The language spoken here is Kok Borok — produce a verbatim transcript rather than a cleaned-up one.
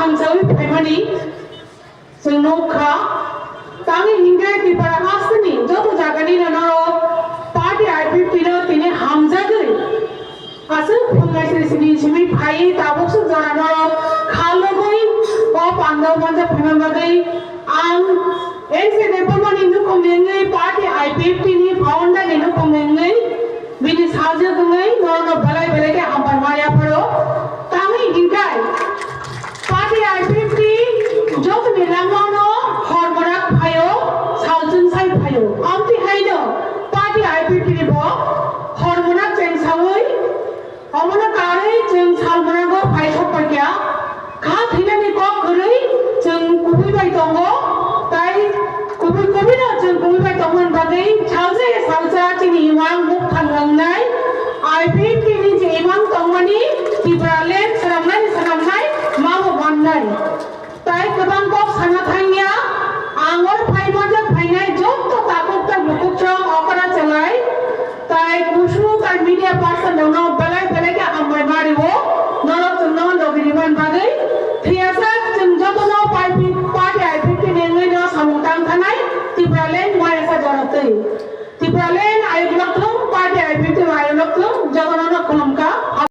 Hamjawi phaimani chwng nukha. Tamni hinkhe Tripura hasteni joto jagani norok party I P F T no tini hamjagwi aswk phungnai sri sri simi phaiwi tabuk swk jora norok khalogwi o pandao manja phaima bagwi ang N C Debbarmani nukhungni wngwi party I P F T ni founder ni nukhungni wngwi bini sajwk wngwi norokno belai belai khe hambai ma yapharo. Tamni hinkhai party I P F T jotoni langmano hormonak phaio, salchwng sai phaio. Amtwi haino party I P F T ni bo hormonak chengsaui omono karwi chwng salmonago phai sokphaikha. Kha thwinani kok kwrwi chwng kubui bai tongo, tai kubui kubui no chwng kubui bai tongmani bagwi salsa ya salsa chini imang bukthang wngnai. I P F T ni je imang tongmani Tipraland swnamnai swnamnai mabo mannai. Tai kwbang kok sana thangya, ang oro phai manjak phainai joto takhuk tei bukhuk chwng okra chalai. Tai kusu tai media person rokno belai belai khe hambai ma rio. Norok chwngno logi riman bagwi thwiyasak chwng jotono party I P F T ni wngwi no samung tang thanai Tipraland mayasa jora twi. Tipraland